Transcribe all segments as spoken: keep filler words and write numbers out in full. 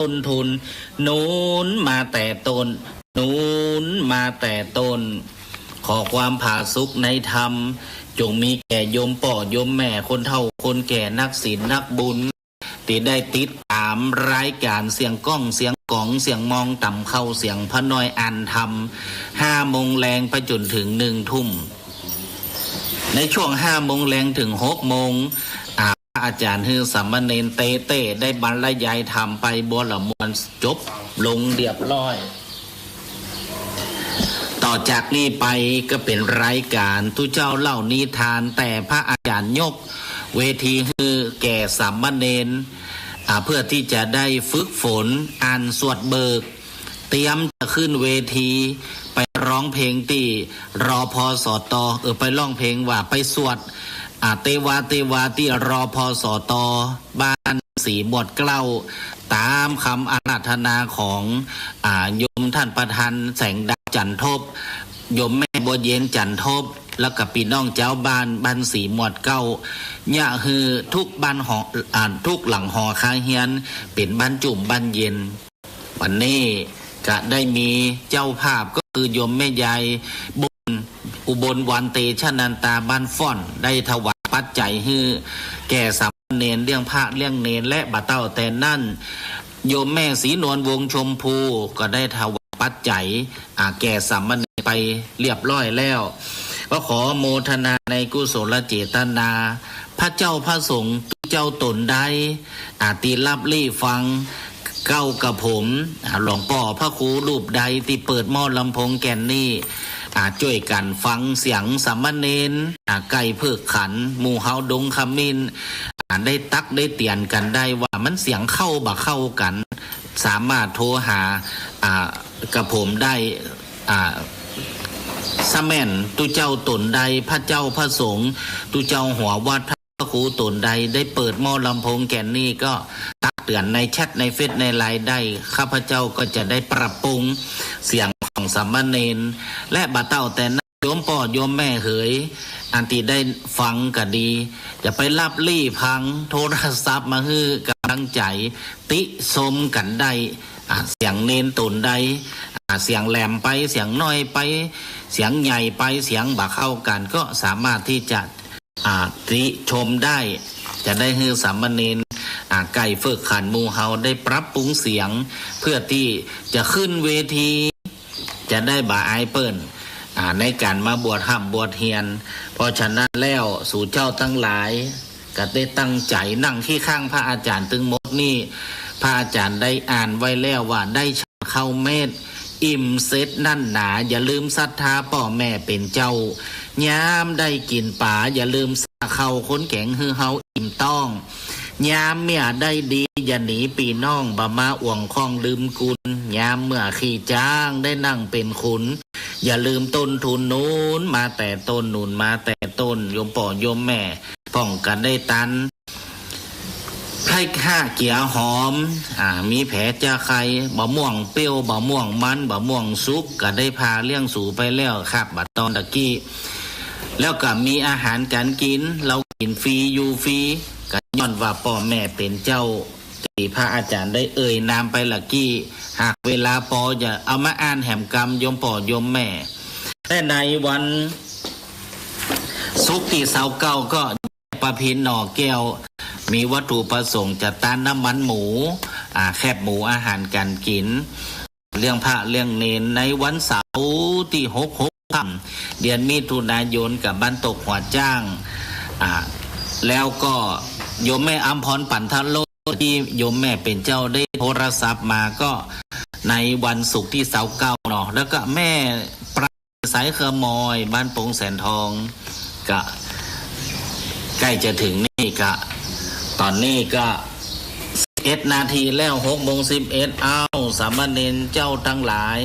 ต้นทุน หนุนมาแต่ต้น หนุนมาแต่ต้น ขอความผาสุกในธรรม จงมีแก่โยมป้อโยมแม่ คนเฒ่าคนแก่ นักศีลนักบุญ ตี้ได้ติดต๋ามรายก๋านเสียงก้อง เสียงก๋อง เสียงมองต่ำเข้า เสียงพระน้อยอ่านธรรม ห้าโมงแลงไปจ๋นเถิงหนึ่งทุ่ม ในช่วงห้าโมงแลงเถิงหกโมง อ่า พระอาจ๋ารย์หื้อสามเณรเต๊ๆ ได้บรรยายธรรมไปบัวละมวล จบลงเรียบร้อย ต่อจากนี้ไปก็เป๋นรายก๋านตุ๊เจ้าเล่านิทาน แต่พระอาจ๋ารย์ยกเวทีหื้อแก่สามเณร อ่า เพื่อตี้จะได้ฝึกฝนอ่านสวดเบิก เตรียมจะขึ้นเวทีไปร้องเพลงตี้ รพสต เออ ไปร้องเพลงว่าไปสวด อ่า เตวาเตวาตี้ รพสต บ้านสีหมวดเกล้า ต๋ามกำอาราธนาของ อ่า โยมต้านประธานแสงดาวจันทบ โยมแม่บัวเย็นจันทบ แล้วก็ปี้น้องจาวบ้านบ้านสีหมวดเกล้า เยียะหื้อทุกบ้านหอ อ่า ทุกหลังหอคาเฮียน เป๋นบ้านจุ่มบ้านเย็น วันนี้ก็ได้มีเจ้าภาพก็คือโยมแม่ยายบุญ อุบลวรรณเตชะนันตา บ้านฟ้อน ได้ถวายปัจจัยหื้อแก่สามเณร เลี้ยงพระเลี้ยงเณร และบ่าเต้าแต่นั้น โยมแม่ศรีนวลวงศ์ชมพูก็ได้ถวายปัจจัย อ่า แก่สามเณรไปเรียบร้อยแล้ว ก็ขอโมทนาในกุศลเจตนา พระเจ้าพระสงฆ์ตุ๊เจ้าต๋นใด อ่า ตี้ฮับลี้ฟัง เก๊ากระผม อ่า หลวงป้อพระครูรูปใดตี้เปิดหม้อลำโพงแก่นนี้ อ่า จ้วยกั๋นฟังเสียงสามเณร อ่า ใก้เผิกขัน หมู่เฮาดงขมิ้น อ่า ได้ตั๊กได้เตียนกั๋นได้ว่ามันเสียงเข้าบ่เข้ากั๋น สามารถโทรหา อ่า กระผมได้ อ่า สะแม่นตุ๊เจ้าต๋นใด พระเจ้าพระสงฆ์ ตุ๊เจ้าหัววัด พระครูต๋นใดได้เปิดหม้อลำโพงแก่นนี้ก็ตั๊กเตื๋อนในแชทในเฟซในไลน์ได้ ข้าพเจ้าก็จะได้ปรับปรุงเสียงของสามเณร และบ่าเต้าแต่นั้นโยมป้อโยมแม่เหย อันตี้ได้ฟังก็ดี จะไปฮับลี้ฟัง โทรศัพท์มาหื้อก๋ำลังใจ๋ ติชมกั๋นได้ อ่า เสียงเณรต๋นใด อ่า เสียงแหลมไป เสียงน้อยไป เสียงใหญ่ไป เสียงบ่เข้ากั๋น ก็สามารถตี้จะ อ่า ติชมได้ จะได้หื้อสามเณร อ่า ใก้เผิกขันหมู่เฮาได้ปรับปรุงเสียง เพื่อตี้จะขึ้นเวที จะได้บ่อายเปิ้น อ่า ในก๋านมาบวชฮ่ำบวชเฮียน เพราะฉะนั้นแล้ว สูเจ้าตังหลาย ก็ได้ตั้งใจ๋นั่งเคียงข้างพระอาจ๋ารย์ตึงหมดนี้ พระอาจ๋ารย์ได้อ่านไว้แล้วว่า ได้ฉันข้าวเม็ด อิ่มเสร็จแน่นหนา อย่าลืมศรัทธาป้อแม่เป๋นเจ้า ยามได้กิ๋นป๋า อย่าลืมสร้างข้าวข้นแก๋งหื้อเฮาอิ่มต๊อง ยามเมียได้ดี อย่าหนีปี้น้อง บ่มาอ่วงข้องลืมกุณ ยามเมื่อขี้จ๊างได้นั่งเป๋นขุน อย่าลืมต้นทุน หนุนมาแต่ต้น หนุนมาแต่ต้น โยมป้อโยมแม่ ป้องกั๋นได้ตัน ไพร่ห้าเกี๋ยวหอม อ่า มีแผจะใค่ บ่าม่วงเปรี้ยว บ่าม่วงมัน บ่าม่วงสุก ก็ได้ผ่าเลี้ยงสูไปแล้วครับ บ่าตอนตะกี้ แล้วก็มีอาหารก๋านกิ๋น เฮากิ๋นฟรีอยู่ฟรี ก็ย้อนว่าป้อแม่เป๋นเจ้า ตี้พระอาจ๋ารย์ได้เอ่ยนามไปละกี้ หากเวลาปอจะเอามาอ่านแหมกำ โยมป้อโยมแม่ และในวันศุกร์ตี้ซาวเก้าก็ ป้าพินหน่อแก้ว มีวัตถุประสงค์จะต้านน้ำมันหมู อ่า แคบหมู อาหารก๋านกิ๋น เลี้ยงพระเลี้ยงเณร ในวันเสาร์ตี้หก หกค่ำ เดือนมิถุนายน กับบ้านตกหัวจ้าง อ่า แล้วก็โยมแม่อำพร ปันทะโล ตี้โยมแม่เป๋นเจ้าได้โทรศัพท์มา ก็ในวันศุกร์ตี้ซาวเก้าเนาะ แล้วก็แม่ปราณี สายเครือมอย บ้านโป่งแสนทอง ก็ใก้จะเถิงนี่ก็ ต๋อนนี้ก็สิบเอ็ดนาทีแล้ว หกโมงสิบเอ็ด อ้าว สามเณรเจ้าตังหลาย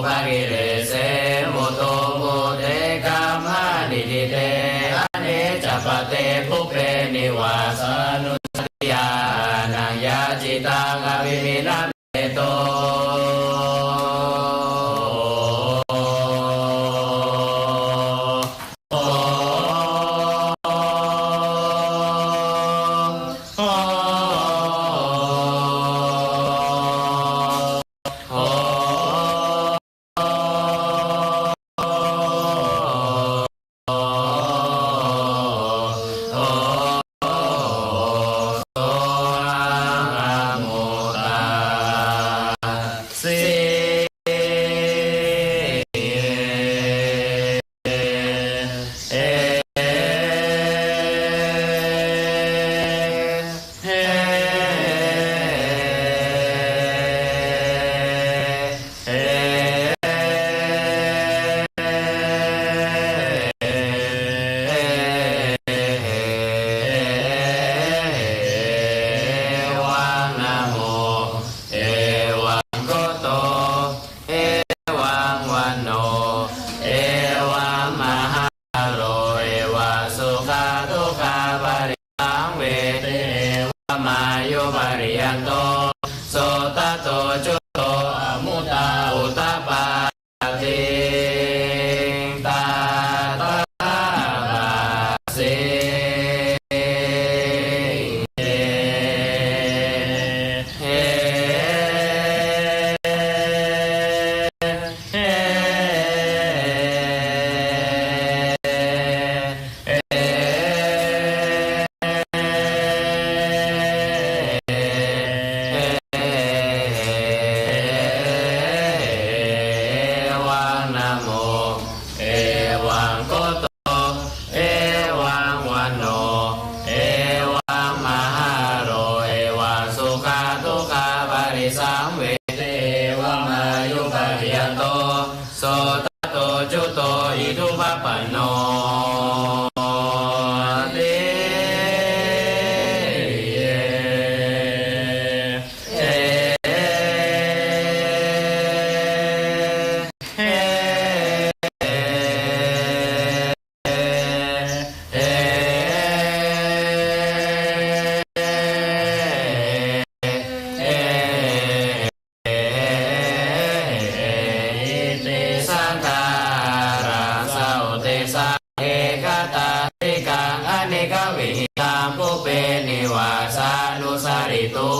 ปะกิเลเส มุตโต โพเท คัมมาทิฏฐิเต อเนกจะปะเต ปุพเพ นิวาสานุสสะติญาณัง ยะจิตตัง อภินิรรเมโต เอวังนะโม เอวังโกโต เอวังวันโณ เอวังมหาโร เอวะสุขะทุกขะปะริสังเวทิ เอวะมายุปะริยันโต โสตะโตจุโตอะมุตตาอุตตปา ติง ตะถาปะสิง เอ เอ เอ เอวังนะโม เอวังโกโต เอวังวันโณ เอวังมหาโร เอวะสุขะทุกขะปะริสังเวทิ เอวะมายุปะริยันโต โสตะโตจุโต อิทุปะปันโน ติ เอ เอ เอ เอ อิติสังขารัง สะหุติสสะ เอคะตา นิกัง อะเนกะวิหิงสัง ปุพเพ นิวาสานุสสะติตุ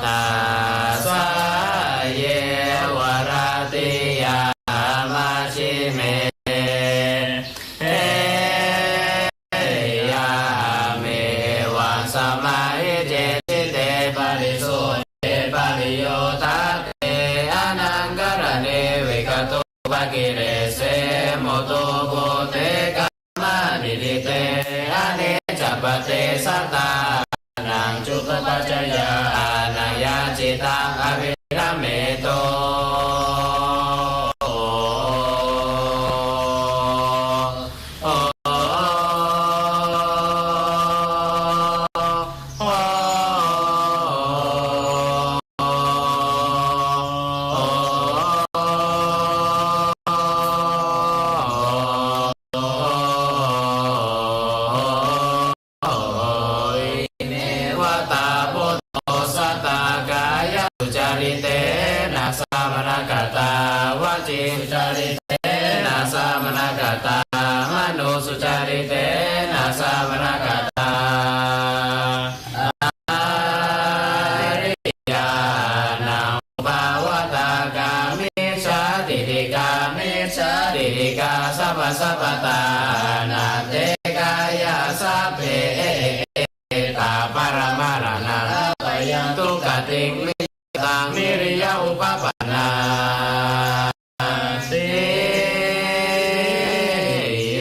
ตัสสะ เยวะ รัตติยา มัชฌิเม ยาเม เอวังสะมาหิเจ จิตเต ปะริสุทธิ ปะริโยธาเต อะนังกะระเณ วิกะโต ปะกิเลเส มุตโต โพเท คัมมาทิฏฐิเต อะเนกจะปะเต สัตตานัง จุตูปัชฌานัง ยะจิตตัง อะภินิรรเมโต อิเมวะตะ พุทโธ สัตตะ กายะสุจาริเตนะ สะมะนะกะตา วจีสุจาริเตนะ สะมะนะกะตา มโนสุจาริเตนะ สะมะนะกะตา อาริยานัง อุปาทากามิจฉาทิฏฐิ กามิจฉาทิฏฐิกา สัพพะสัพพะตานัน เต กายา สัพเพ เอ เอ เอ เอตา ปะระมะระณัง อาภะยัง ทุกขติง มิจฉาทิฏฐิตัง วิริยัง อุปปะนันติ เย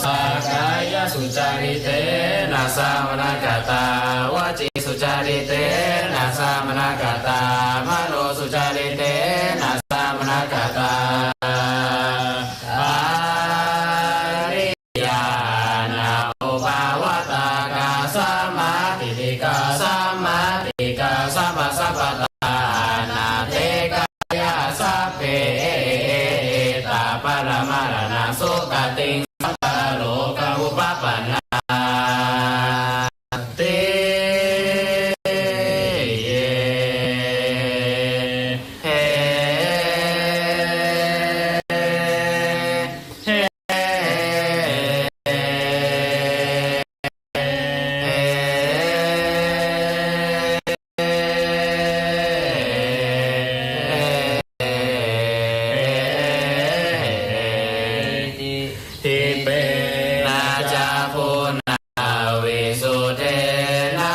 kāyasucaritena samaṇagatā, vacisucaritena samaṇagatā, manosucaritena samaṇagatā. Ariyaṇaṃ upavaṭṭhakā samāditthikā samādittikā sabbasappatā anatthe kāyā sabbe etaparamaraṇaṃ sugatiṃ samparopā upapannā. Diṭṭhiṃ ca bhuṇā visuddhena,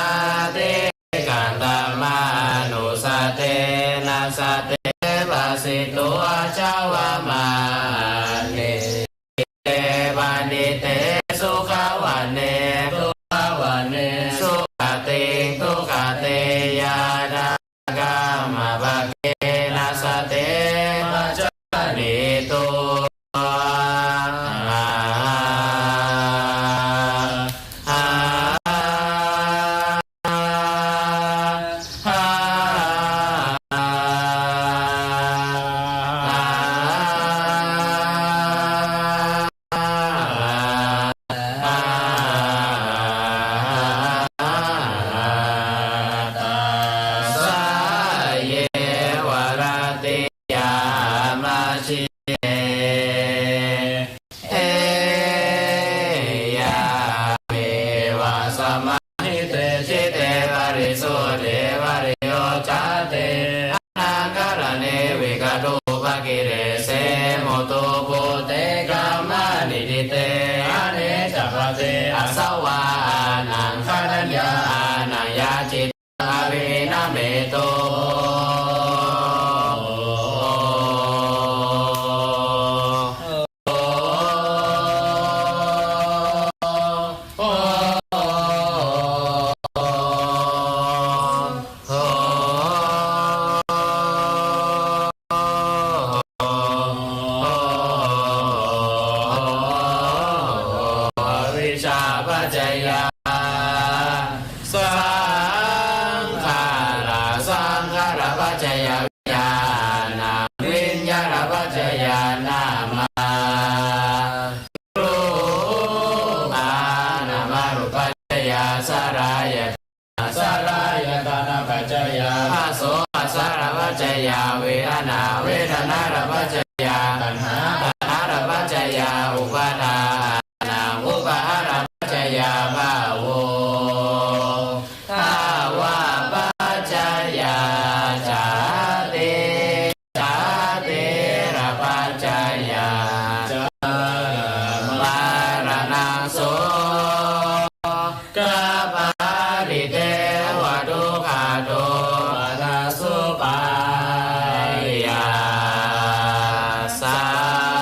tikkhaṃ dhammānussatena, saddhiṃ pasituvā ca vamāne. Te paṇḍite sukhavaṇṇe, sukhavaṇṇe sugatiṃ, sugatiṃ yātā kammappakena, satthe pajānītuṃ. Tassāyeva ratiyā majjhime, heyyaṃ meva samāhite, citte parisuddhe pariyocāde, anakkaraṇe vigatūpakilese, muttubhūte kammāni diṭṭhe, aneccapaddē asavā, anaṅgaraññāṇaṃ yā cittaṃ avinimmito. Avijjāpaccayā saṅkhārā, saṅkhārapaccayā viññāṇaṃ, viññāṇapaccayā nāma, rūpā nāmarūpaccayā saḷāyatana, saḷāyatanapaccayā phasso, phassārapaccayā vedanā, vedanārapaccayā taṇhā, taṇhārapaccayā upādānaṃ, upādānapaccayā bhavo, bhavapaccayā jāti, jātirapaccayā ca maraṇaṃ sokaparidevadukkhadomanassupāyāsā.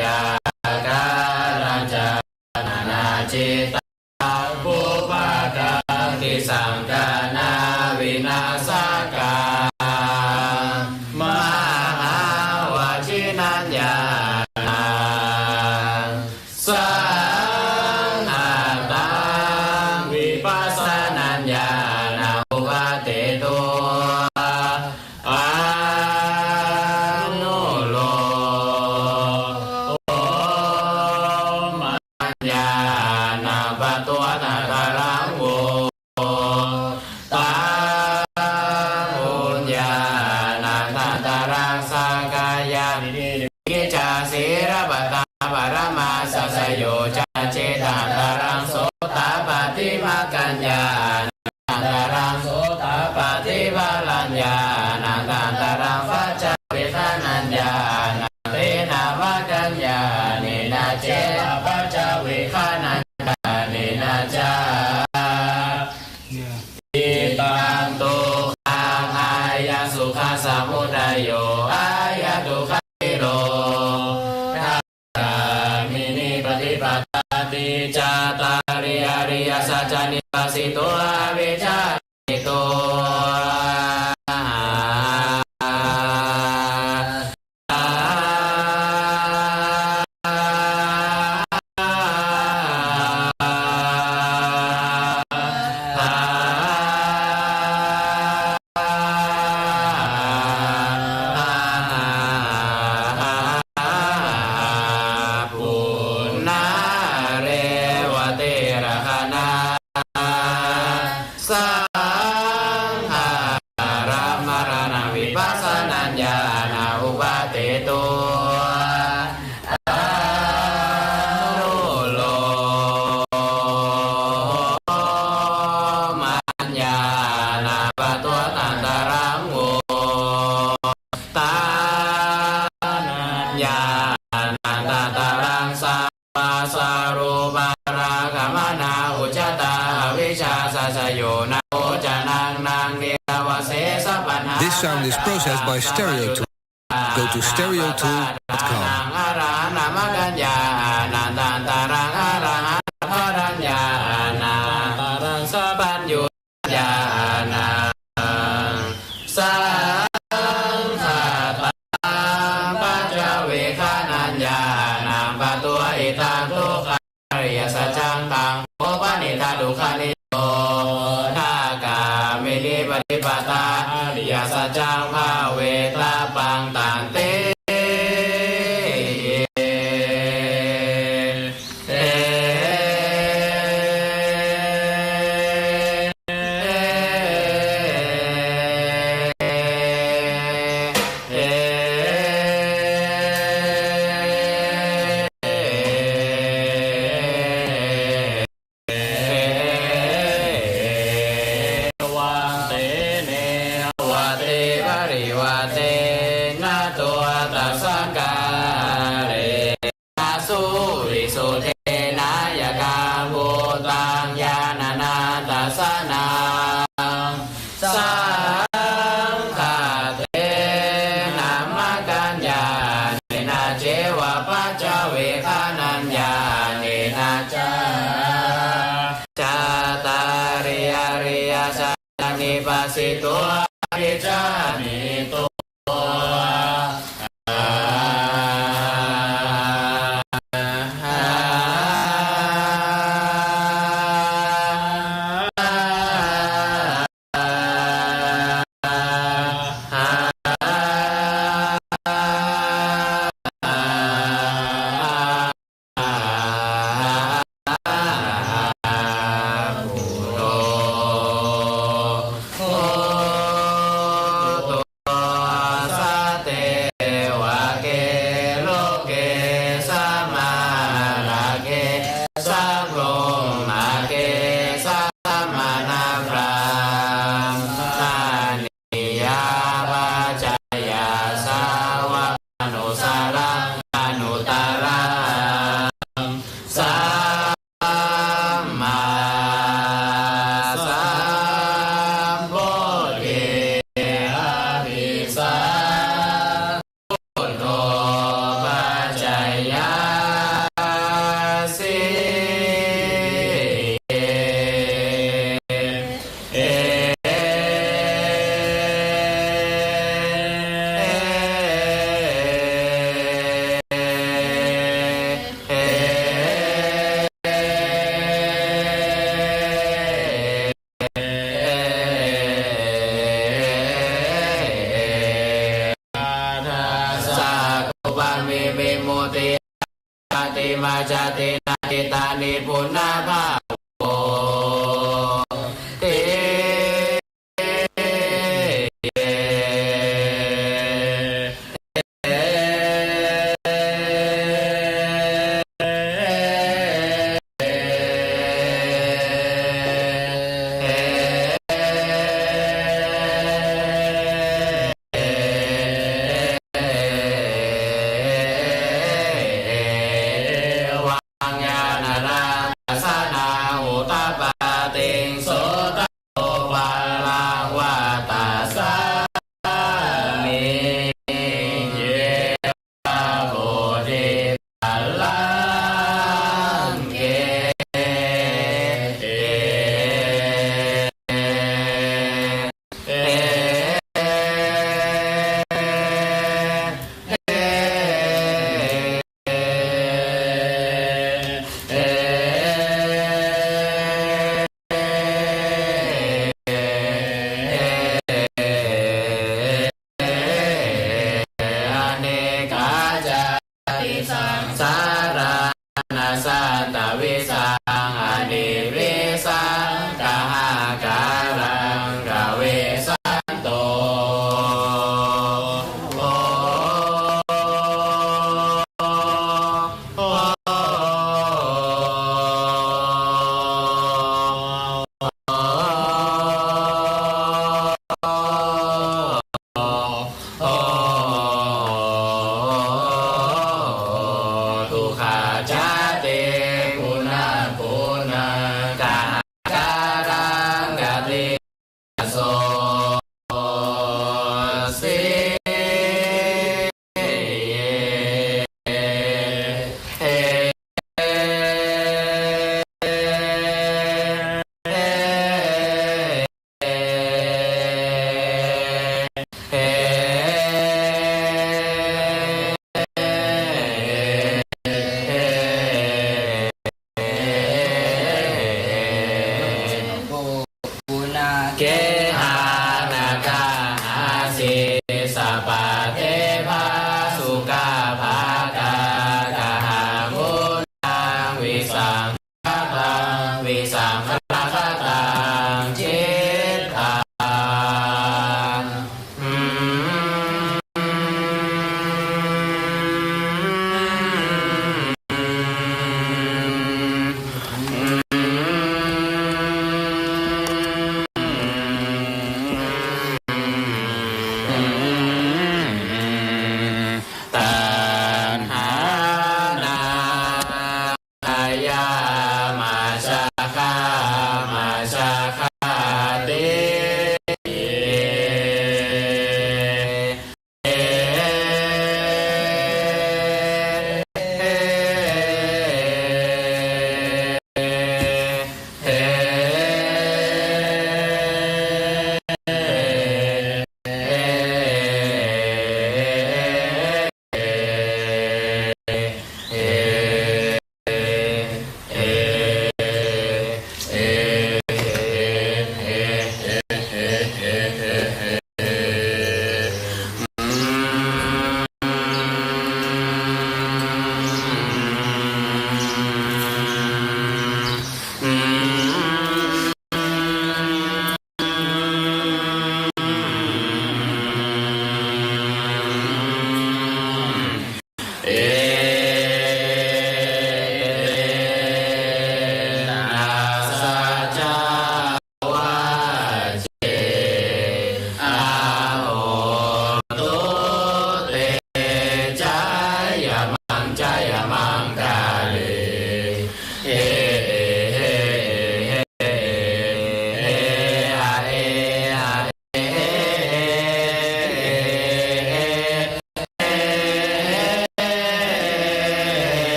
ญาการัญจนานาจิตตา บุพพาคันติสังขารวินาสกา มหาวชินัญญาณัง สังหาตัง วิปัสสนัญญาณัง อุปปาเตตุ อนุโลมะ ญาณัง ปะตวะทันตะรัง โว ตัง ปุญญาณัง ทันตะรัง สักกายาทิฏฐิ วิจจา สีลัพพะตา ปะระมาสัสสะโย จะนะ เจตะ ทันตะรัง โสตาปัตติมักขัญญาณัง ทันตะรัง โสตาปัตติผลัญญาณัง ทันตะรัง ปัจจเวกขัญญาณัง เตนะ มักขัญญาเณนะ เจตะ ปัจจเวกขัญญาเณนะ จะ อิตัง ตุกขัง อายัง สุขะ สมุตโย อายัง ทุกขะ นิโรธะ คามินี ปะฏิปะทา ติ จัตตาริ อริยสัจจานิ ปัสสิโต อวิชชา โต ปุณณะ เรวะเตระคะนะ สังขารัมมรณัง วิปัสสนัญญาณัง อุปปาเตตุ อนุโลมะ ญาณัง ปะตวะทันตะรัง โว ตานัญญาณัง ทันตะรัง สัพพะสะรูปะรักขะมะนะ อุจจตา อวิชชา สัสสะโย นะโภจะนัง นัง นิระวะเสสะปะนะ This sound is processed by Stereo two. Go to stereo two dot com. อะระหัง มักขัญญาณัง ทันตะรัง อะระหัง ผลัญญาณัง ทันตะรัง สัพพัญญู ญาณัง สังขะตัง ปัจจเวกขัญญาณัง ปะตวะหิตัง ทุกขัง อริยสัจจัง ตัง โภ ปะนิทา ทุกขะ นิโรธะ คามินี ปะฏิปะทา อริยสัจจัง ภาเวตะปัง ตันติ vimutti, atthi majjhatthiṇaṃ cittaṃ nibbuttabhāvo ti. Evaṃ ñāṇadassanaṃ udapa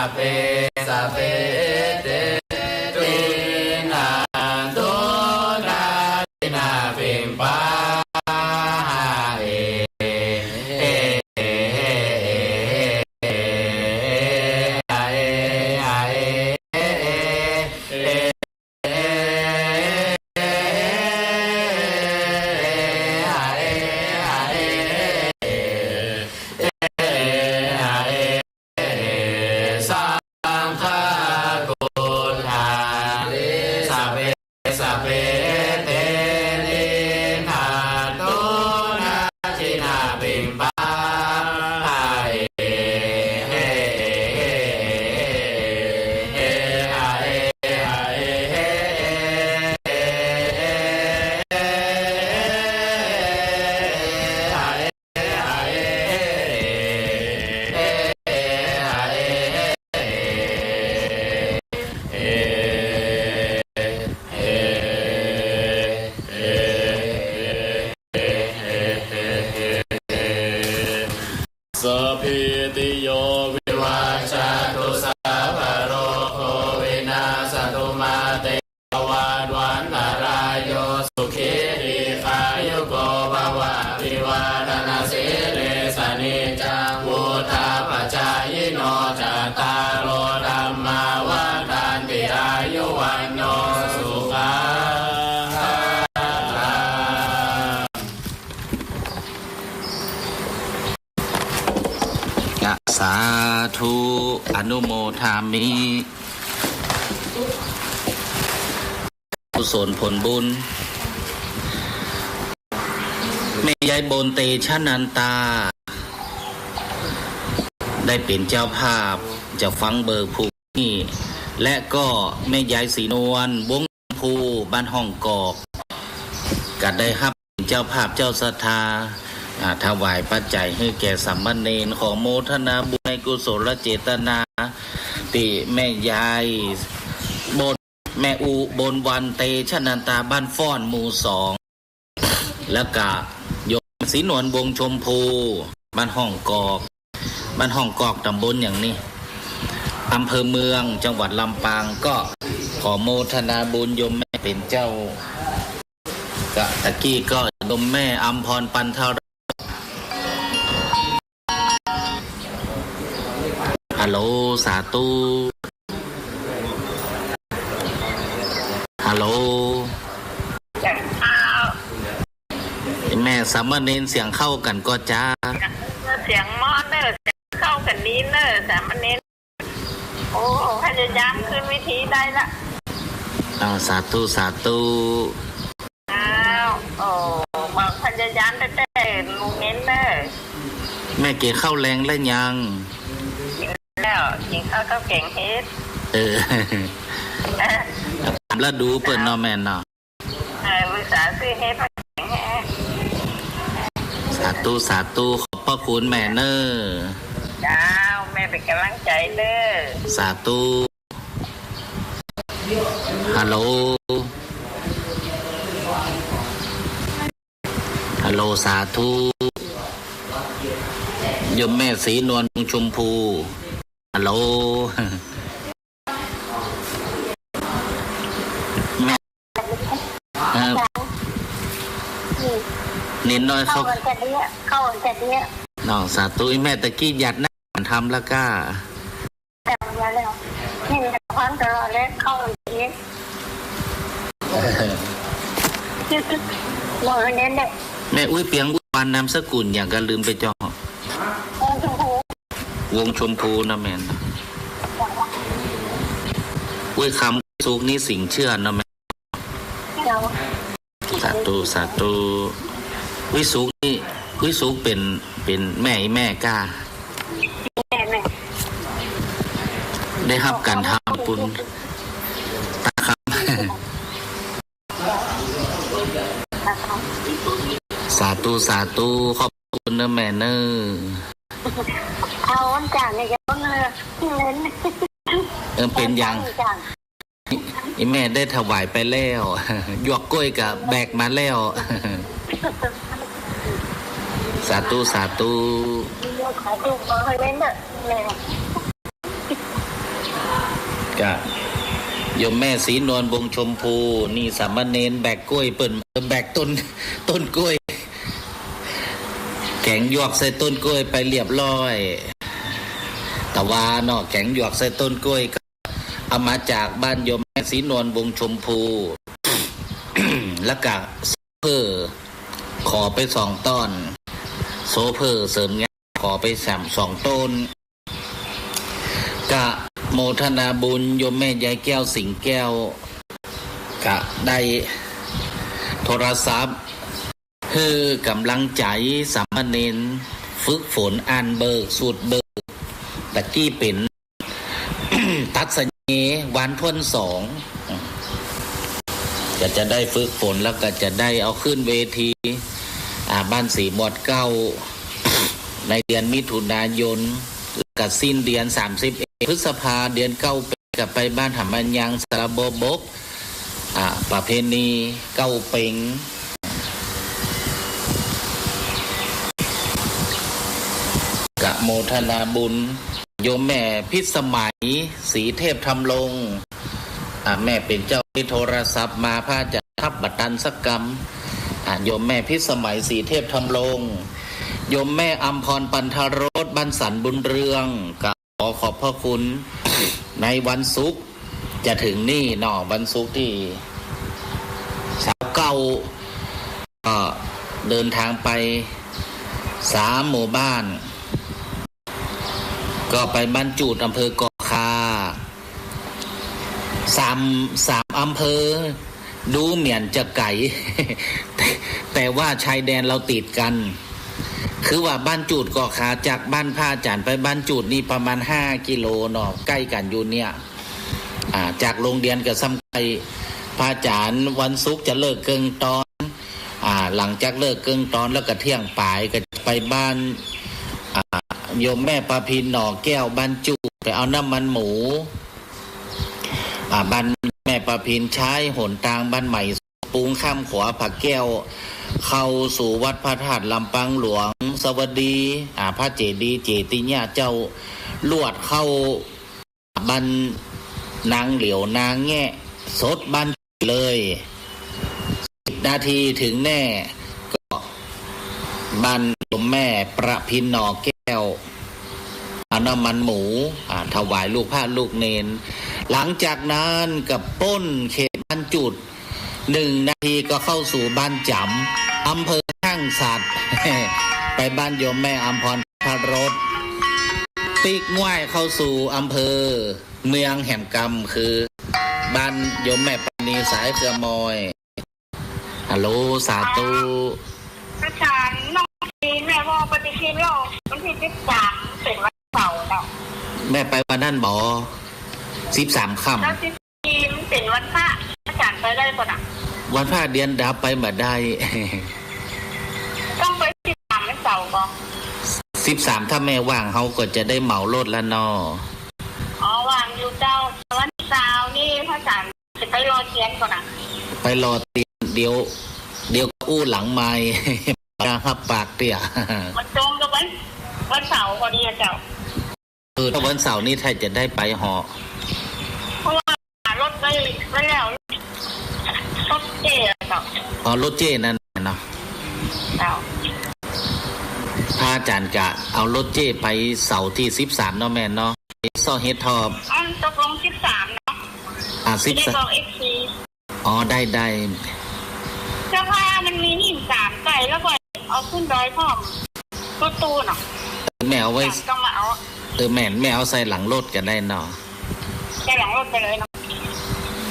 พเป สัพเพ เต วินัสสันตุ นาทินาปิมปา หาเอ เอ เอ เอ เอ เอ เอ เอ เอ สังฆากุฏฐา สัพเพ สัพเพ เต ทินาตุ นาทินาปิมปา หาเอ เอ เอ เอ หาเอ หาเอ เอ เอ เอ หาเอ หาเอ เอ เอ หาเอ เอ เอ เอ เอ สัพพีติโย วิวัชชันตุ สัพพะโรโค วินัสสันตุ มาเต ภวัตวันตะราโย สุขี ทีฆายุโก ภะวะ อะภิวาทะนะสีลิสสะ นิจจัง วุฑฒาปะจายิโน จัตตาโร ธัมมา วัฑฒันติ อายุ วัณโณ สุขัง พะลัง สาธุ อนุโมทามิ กุศลผลบุญ แม่ยายบนเตชะนันตา ได้เป๋นเจ้าภาพ จะฟังเบิกพรุ่งนี้ และก็แม่ยายศรีนวล วงชมพู บ้านฮ่องกอก ก็ได้ฮับเป๋นเจ้าภาพเจ้าศรัทธา อ่า ถวายปัจจัยหื้อแก่สามเณร ขอโมทนาบุญในกุศลเจตนา ตี้แม่ยายบน แม่อุบลวรรณ เตชะนันตา บ้านฟ้อน หมู่สอง แล้วก็โยมศรีนวล วงชมพู บ้านฮ่องกอก บ้านฮ่องกอก ตำบลอย่างนี้ อำเภอเมือง จังหวัดลำปาง ก็ขอโมทนาบุญโยมแม่เป๋นเจ้า ก็ตะกี้ก็โยมแม่อำพร ปันทะ ฮัลโหล สาธุ ฮัลโหล เสียงเข้า แม่สามเณรเสียงเข้ากั๋นก่อจ๊ะ เสียงเมาะเน่อ เสียงเข้ากั๋นดีเน่อ สามเณร โอ้ พยายามขึ้นเวทีได้ละ อ้าว สาธุ สาธุ อ้าว โอ้ บอกพยายามแต่แต่ลุงเน้นเน่อ แม่กิ๋นข้าวแลงแล้วยัง กิ๋นแล้ว กิ๋นข้าว ข้าวแก๋งเห็ด เออ เออ ต๋ามฤดูเปิ้นเนาะแม่เนาะ เออ อุตส่าห์ซื้อเห็ดมาแก๋งแห้ง สาธุ สาธุ ขอบพระคุณแม่เน่อ เจ้า แม่เป๋นก๋ำลังใจ๋เน่อ สาธุ ฮัลโหล ฮัลโหล สาธุ โยมแม่ศรีนวล วงชมพู ฮัลโหล แม่ เอ่อ เณรน้อยเข้า เข้าวันจันทร์เนี่ย เข้าวันจันทร์เนี่ย เนาะ สาธุ อีแม่ตะกี้หยัดนั่งทำแล้วก้า แต่วันแล้ว นี่มันความตลอดแล้ว เข้าวันจันทร์เนี่ย บอกวันเน้นเนี่ย แม่อุ๊ยเปียง อุ๊ยวัน นามสกุลหยังก็ลืมไปจ้อ วงชมพู วงชมพูนะแม่น อุ๊ยคำ สุขนี่สิงห์เชื่อนะแม่ เจ้า สาธุ สาธุ วิสุขนี่ วิสุขเป๋น เป๋นแม่อีแม่ก้า แม่ แม่ ได้ฮับก๋านทำบุญ ตาคำ สาธุ สาธุ ขอบคุณเน่อแม่เน่อ เอาอันจางเนี่ย เอาเน่อ เออ เป๋นหยัง อันจาง อีแม่ได้ถวายไปแล้ว หยวกกล้วยก็แบกมาแล้ว สาธุ สาธุ ขอดูขอให้เล่นเน่อแม่ จ้ะ โยมแม่ศรีนวล วงศ์ชมพู นี่สามเณรแบกกล้วยเปิ้น แบกต้น ต้นกล้วย แก๋งหยวกใส่ต้นกล้วยไปเรียบร้อย ตะวาเนาะ แก๋งหยวกใส่ต้นกล้วยก็เอามาจากบ้านโยมแม่ศรีนวล วงศ์ชมพู แล้วก็โซเฟอร์ขอไปสองต้น โซเฟอร์เสริมงานขอไปสาม สองต้น กะโมทนาบุญโยมแม่ยายแก้ว สิงห์แก้ว กะได้โทรศัพท์ หื้อกำลังใจ๋สามเณรฝึกฝนอ่านเบิก สูตรเบิก ตะกี้เป๋น ตัดเสน่ห์ วานถ้วนสอง ก็จะได้ฝึกฝน แล้วก็จะได้เอาขึ้นเวที อ่า บ้านสีหมวดเก้า ในเดือนมิถุนายน แล้วก็สิ้นเดือนสามสิบเอ็ดพฤษภา เดือนเก้าเป๋ง ก็ไปบ้านหำมันยัง สระบัวบก อ่า ประเพณีเก้าเป๋ง กะโมทนาบุญ โยมแม่พิสมัย ศรีเทพธำรง อ่า แม่เป๋นเจ้า ได้โทรศัพท์มา พระอาจ๋ารย์ฮับบ่ตันสักกำ อ่า โยมแม่พิสมัย ศรีเทพธำรง โยมแม่อำพร ปันธรส บ้านสันบุญเรือง กะ ขอขอบพระคุณ ในวันศุกร์จะถึงนี่เนาะ วันศุกร์ตี้ซาวเก้า ก็เดินทางไปสามหมู่บ้าน ก็ไปบ้านจูด อำเภอก่อข่า สาม สามอำเภอ ดูเหมือนจะไก๋ แต่ แต่ว่าชายแดนเราติดกั๋น คือว่าบ้านจูดก่อข่า จากบ้านพระอาจ๋ารย์ไปบ้านจูดนี่ประมาณห้ากิโลเนาะ ใก้กั๋นอยู่เนี่ย อ่า จากโฮงเฮียนก็ส่ำใก้ พระอาจ๋ารย์วันศุกร์จะเลิกเกิ่งตอน อ่า หลังจากเลิกเกิ่งตอนแล้วก็เที่ยงป๋ายก็จะไปบ้าน อ่า โยมแม่ประพิน หน่อแก้ว บ้านจูด ไปเอาน้ำมันหมู อ่า บ้านแม่ประพิน ใช้หนตางบ้านใหม่ ปรุงข้ามขวาผาแก้ว เข้าสู่วัดพระธาตุลำปางหลวง สวัสดี อ่า พระเจดีย์เจติยะเจ้า ลวดเข้าบ้านนางเหลียว นาแงะ สดบ้านเลย สิบนาทีถึงแน่ ก็บ้านโยมแม่ประพิน หน่อแก้ว เอาน้ำมันหมู อ่า ถวายลูกพระลูกเณร หลังจากนั้นก็ป้นเขตบ้านจูด หนึ่งนาทีก็เข้าสู่บ้านจ๋ำ อำเภอห้างฉัตร ไปบ้านโยมแม่อำพร พระรถ ปิ๊กง่ายเข้าสู่อำเภอเมืองแหมกำ คือบ้านโยมแม่ปราณี สายเสือมอย ฮัลโหล สาธุ อาจ๋ารย์ น้องมีแม่ว่าปฏิทินลอกวันตี้สิบสามเป๋นวันเสาร์เนาะ แม่ไปวันนั้นบ่ สิบสามค่ำ แล้วสิบสี่เป๋นวันพระ อาจ๋ารย์ไปได้ก่อน่ะ วันพระเดือนดับไปบ่ได้ ต้องไปสิบสามวันเสาร์บ่ สิบสามถ้าแม่ว่างเฮาก็จะได้เหมารถละเนาะ อ๋อ ว่างอยู่เจ้า วันเสาร์นี่พระอาจ๋ารย์ จะไปหล่อเตียนก่อน่ะ ไปหล่อเตียน เดี๋ยว เดี๋ยวก็อู้หลังไมค์ จะฮับปากเตี้ย มันตรงกับวัน วันเสาร์พอดีอะเจ้า เออ ถ้าวันเสาร์นี่ถ้าจะได้ไปเหาะ เพราะว่ารถไว้ ไว้แล้ว รถเจ๊อะเจ้า อ๋อ รถเจ๊นั่นน่ะเนาะ เจ้า พระอาจ๋ารย์กะเอารถเจ๊ไปเสาร์ตี้สิบสามเนาะแม่เนาะ ไปเซาะเห็ดถอบ อันตกลงสิบสามเนาะ อ่า สิบสาม จะได้บอกเอฟซี อ๋อ ได้ ได้ เจ้าค่ะ มันมีหิ้งสามใจ๋ แล้วก็เอาขึ้นดอยพร้อม รถตู้เนาะ แม่เอาไว้ ต้องมาเอา เออ แม่ แม่เอาใส่หลังรถก็ได้เนาะ ใส่หลังรถไปเลยเนาะ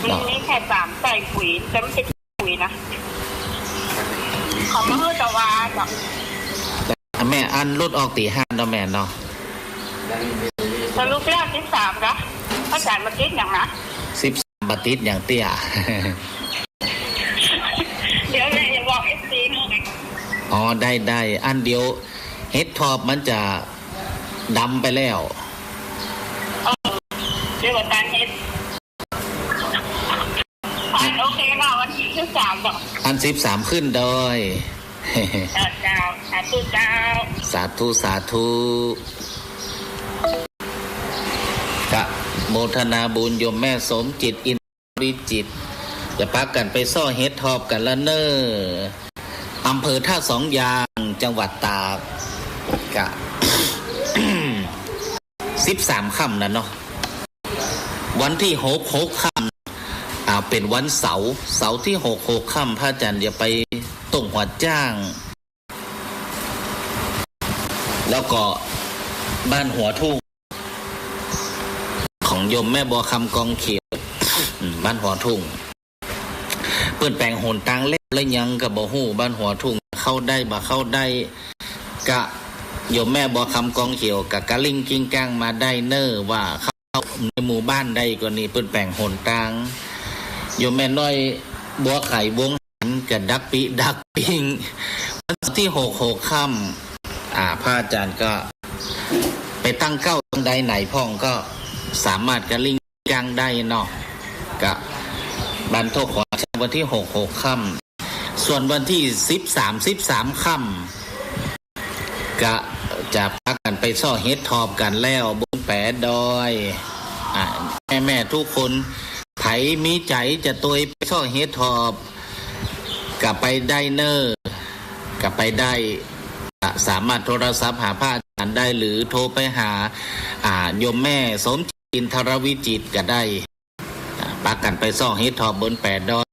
เนาะ มันมีแค่สามใจ๋ปุ๋ย แต่มันเป็น ปุ๋ยนะ เขามาหื้อตะวาเจ้า แม่ อันรถออกตี้ห้าเนาะแม่เนาะ สรุปแล้วสิบสามเนาะ อาจ๋ารย์บ่ติดหยังนะ สิบสามบ่ติดหยังเตี้ย เดี๋ยวแม่จะบอกเอฟซีนี่ อ๋อ ได้ ได้ อันเดี๋ยวเห็ดถอบมันจะดำไปแล้ว เออ เดี๋ยวบ่ตันเห็ด อัน โอเคค่ะ วันตี้สิบสามเนาะ อันสิบสามขึ้นดอย เจ้า เจ้า สาธุเจ้า สาธุ สาธุ กะ โมทนาบุญโยมแม่สมจิต อินทรวิจิตร จะปากั๋นไปซ่อเห็ดถอบกั๋นละเน่อ อำเภอท่าสองยาง จังหวัดตาก กะ สิบสามค่ำนะเนาะ วันตี้หก หกค่ำ อ่า เป๋นวันเสาร์ เสาร์ตี้หก หกค่ำ พระอาจ๋ารย์จะไปต้งหัวจ้าง แล้วก็บ้านหัวทุ่ง ของโยมแม่บัวคำกองเขียว อืม บ้านหัวทุ่ง เปิ้นแป๋งหนตางแล้วหรือยังก็บ่ฮู้ บ้านหัวทุ่ง เข้าได้บ่เข้าได้ กะโยมแม่บัวคำกองเขียวกะกะลิ้งกิ้งก้างมาได้เน่อ ว่าเข้าในหมู่บ้านใดก็นี่ เปิ้นแป๋งหนตาง โยมแม่น้อยบัวไขวง กะดักปี้ดักปิ้ง วันเสาร์ตี้หก หกค่ำ อ่า พระอาจ๋ารย์ก็ไปตั้งเก๊าตางใดไหนพ่องก็สามารถกะลิ้งก้างได้เนาะ กะบันทกหัวจ้างวันตี้หก หกค่ำ ส่วนวันตี้สิบสาม สิบสามค่ำ กะจะปากั๋นไปซ่อเห็ดถอบกั๋นแล้วบนแป๋ดอย อ่า แม่ๆ ทุกคน ใผมีใจ๋จะตวยไปซ่อเห็ดถอบ กะไปได้เน่อ กะไปได้ อ่ะ สามารถโทรศัพท์หาพระอาจ๋ารย์ได้ หรือโทรไปหา อ่า โยมแม่สมจิต อินทรวิจิตรก็ได้ อ่ะ ปากั๋นไปซ่อเห็ดถอบบนแป๋ดอย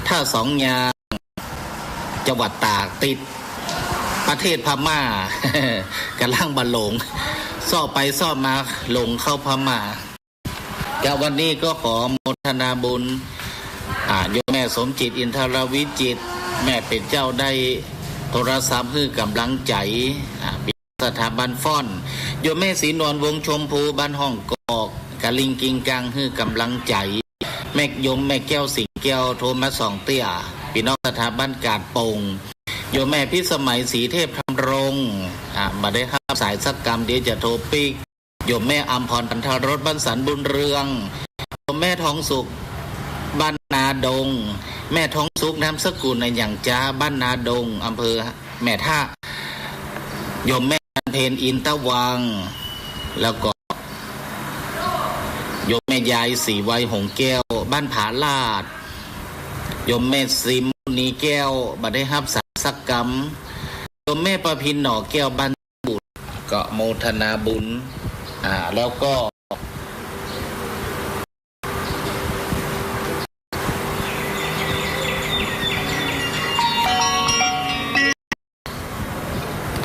ท่าสองยาง จังหวัดตาก ติดประเทศพม่า ก่ำลังบ่หลง ซ่อไปซ่อมาหลงเข้าพม่า กะวันนี้ก็ขอโมทนาบุญ อ่า โยมแม่สมจิต อินทรวิจิตร แม่เป๋นเจ้าได้โทรศัพท์หื้อก๋ำลังใจ๋ อ่า สถาบันฟ้อน โยมแม่ศรีนวล วงศ์ชมพู บ้านห้องกอก กะลิ้งกิ้งก้างหื้อก๋ำลังใจ๋ แม่ โยมแม่แก้ว สิงห์แก้ว โทรมาสองเตื้อ ปี้น้องสถาบันกาดโป่ง โยมแม่พิสมัย ศรีเทพธำรง อ่า บ่ได้ฮับสายสักกำ เดี๋ยวจะโทรปิ๊ก โยมแม่อำพร ปันธรส บ้านสันบุญเรือง โยมแม่ทองสุข บ้านนาดง แม่ทองสุข นามสกุลอะหยังจ๊ะ บ้านนาดง อำเภอแม่ทะ โยมแม่จันเพ็ญ อินทวัง แล้วก็ โยมแม่ยาย ศรีไวย หงส์แก้ว บ้านผาลาด โยมแม่ซิม นีแก้ว บ่ได้ฮับสายสักกำ โยมแม่ประพิน หน่อแก้ว บ้าน บุตร ก็โมทนาบุญ อ่า แล้วก็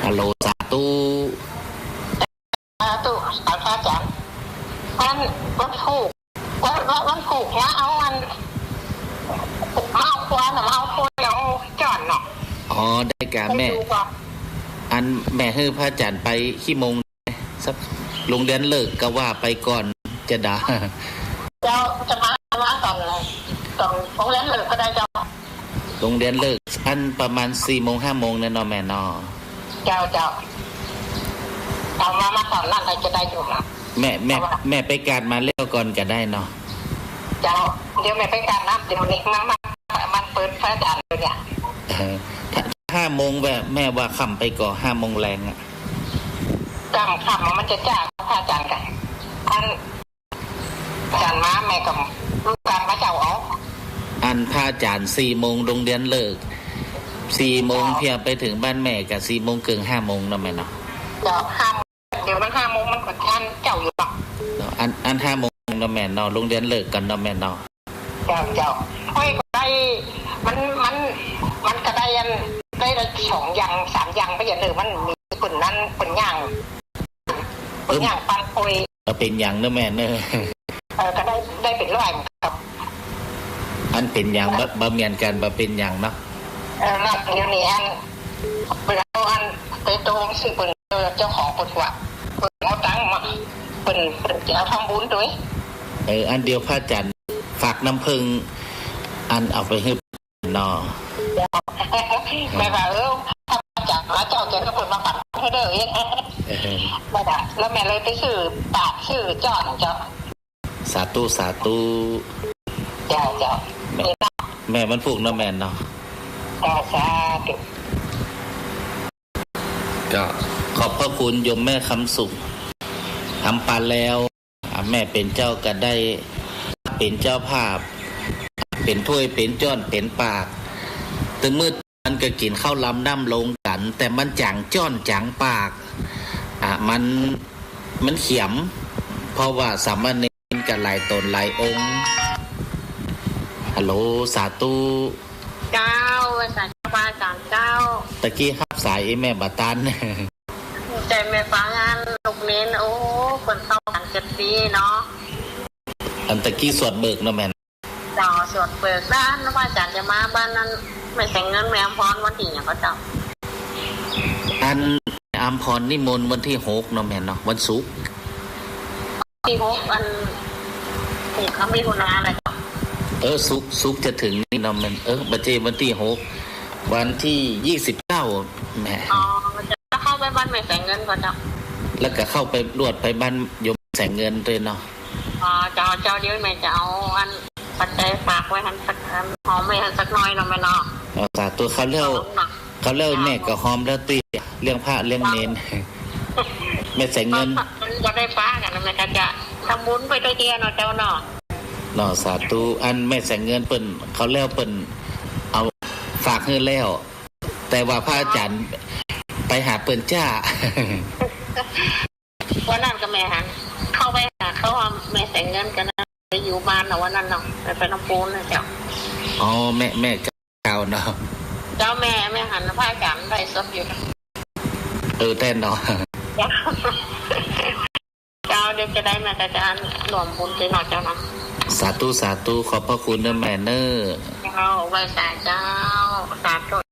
ฮัลโหล สาธุ สาธุ สาธุ อาจ๋ารย์ วัน วันพูก วัน วัน วันพูกนะ เอาอัน มาเอาควายน่ะ มาเอาควาย เอาจ้อนเนาะ อ๋อ ได้กะแม่ ได้อยู่ก่อ อันแม่หื้อพระอาจ๋ารย์ไปกี่โมง สัก โรงเรียนเลิกก็ว่าไปก่อนจะดา เจ้า จะมา มาต๋อนไหน ต๋อนโรงเรียนเลิกก็ได้เจ้า โรงเรียนเลิก อันประมาณสี่โมงห้าโมงเนี่ยเนาะแม่เนาะ เจ้า เจ้า เอามา มาต๋อนนั้นก็จะได้อยู่นะ แม่ แม่ เพราะว่า แม่ไปกาดมาแล้วก่อนก็ได้เนาะ เจ้า เดี๋ยวแม่ไปกาดนะ เดี๋ยวนี้มา มา มาเปิดพระอาจ๋ารย์เลยเนี่ย เออ ถ้า ห้าโมงแม่ แม่ว่าค่ำไปก่อ ห้าโมงแลงอะ ค่ำ ค่ำมันจะจ้า พระอาจ๋ารย์กะ อัน อาจ๋ารย์มาแม่ก็ลูกกาดมาเจ้าเอา อันพระอาจ๋ารย์สี่โมงโรงเรียนเลิก สี่โมง เจ้า เพียงไปเถิงบ้านแม่กะสี่โมงเกิ่ง ห้าโมงเนาะแม่เนาะ เจ้า ห้าโมง เดี๋ยวมันห้าโมงมันก็ทันเจ้าอยู่เนาะ เนาะ อัน อันห้าโมงเนาะแม่เนาะ โรงเรียนเลิกก่อนเนาะแม่เนาะ เจ้า เจ้า อ้อยก็ได้ มัน มัน มันก็ได้อัน ได้ละสองอย่าง สามอย่างไปอย่างเดียว มันมีคนนั้นคนย่าง คนย่างปันอ้อย ก็เป๋นหยังเนาะแม่เนาะ เออ ก็ได้ ได้เป๋นร้อยครับ อันเป๋นหยัง บ่ บ่เหมือนกั๋น บ่เป๋นหยังเนาะ เออ แล้วเดี๋ยวนี้อัน เปิ้นเอาอัน ไปตรงซื้อเปิ้น เจ้าของเปิ้นว่า เปิ้นเอาตังค์มา เปิ้น เปิ้นจะเอาทำบุญตวย เออ อันเดี๋ยวพระอาจ๋ารย์ฝากน้ำผึ้ง อันเอาไปหื้อเนาะ แม่ว่า เออ ถ้าพระอาจ๋ารย์มาเจ้าจะให้เปิ้นมาปันหื้อเด้อ เออ แม่ว่า แล้วแม่เลยไปซื้อปาดซื้อจ้อนเจ้า สาธุ สาธุ เจ้า เจ้า แม่ แม่วันพูกเนาะแม่เนาะ เจ้า สาธุ ก็ขอบพระคุณโยมแม่คำสุข ทำปาแล้ว แม่เป๋นเจ้าก็ได้เป๋นเจ้าภาพ เป๋นถ้วย เป๋นจ้อน เป๋นปาก ตึงมื้อมันก็กิ๋นข้าวลำน้ำลงกั๋น แต่มันจ๋างจ้อนจ๋างปาก อ่ะ มัน มันเขียม เพราะว่าสามเณรก็หลายต๋นหลายองค์ ฮัลโหล สาธุ เจ้า ไหว้สาเจ้า พระอาจ๋ารย์เจ้า ตะกี้ฮับสายอี้แม่บ่ตัน ใจ๋แม่ฟังอันลูกเณร โอ้ เปิ้นเข้ากั๋นเจ็ดปีเนาะ อันตะกี้สวดเบิกเนาะแม่ เจ้า สวดเบิก แล้วอันพระอาจ๋ารย์จะมาบ้านนั้น แม่แสงเงิน แม่อำพร วันตี้หยังก่อเจ้า อันแม่อำพรนิมนต์วันตี้หกเนาะแม่เนาะ วันศุกร์ ตี้หก อัน ตี้หกมิถุนาแหละเจ้า เออ ศุกร์ ศุกร์จะถึงนี่เนาะแม่ เออ บ่ใจ้วันตี้หก วันตี้ยี่สิบเก้าแม่ อ๋อ แล้วเข้าไปบ้านแม่แสงเงินก่อเจ้า แล้วก็เข้าไปลวดไปบ้านโยมแสงเงินตวยเนาะ อ๋อ เจ้า เจ้า เดี๋ยวแม่จะเอาอันปัจจัยฝากไว้หั้นสักอัน หอมไว้หั้นสักหน่อยเนาะแม่เนาะ อ๋อ สาธุ คราวแล้ว หอมเนาะ คราวแล้วแม่ก็หอมแล้วตี้ เลี้ยงพระเลี้ยงเณร แม่แสงเงิน มันบ่ได้ปะกั๋นนะ แม่ก็จะทำบุญไปตวยเตียวเนาะเจ้าเนาะ เนาะ สาธุ อันแม่แสงเงินเปิ้น คราวแล้วเปิ้นเอาฝากหื้อแล้ว แต่ว่าพระอาจ๋ารย์ไปหาเปิ้นจ้า วันนั้นก็แม่หัน เข้าไปหาเขาว่าแม่แสงเงินก็นะ ไปอยู่บ้านเนาะวันนั้นเนาะ ไป ไปลำพูนนะเจ้า อ๋อ แม่ แม่เจ้าเนาะ เจ้าแม่ แม่หันพระอาจ๋ารย์ไลฟ์สดอยู่ เออ แต๊เนาะ เจ้า เจ้า เดี๋ยวจะได้แม่ก็จะร่วมบุญตวยเนาะเจ้าเนาะ สาธุ สาธุ ขอบพระคุณเน้อแม่เน้อ เจ้า ไหว้สาเจ้า สาธุ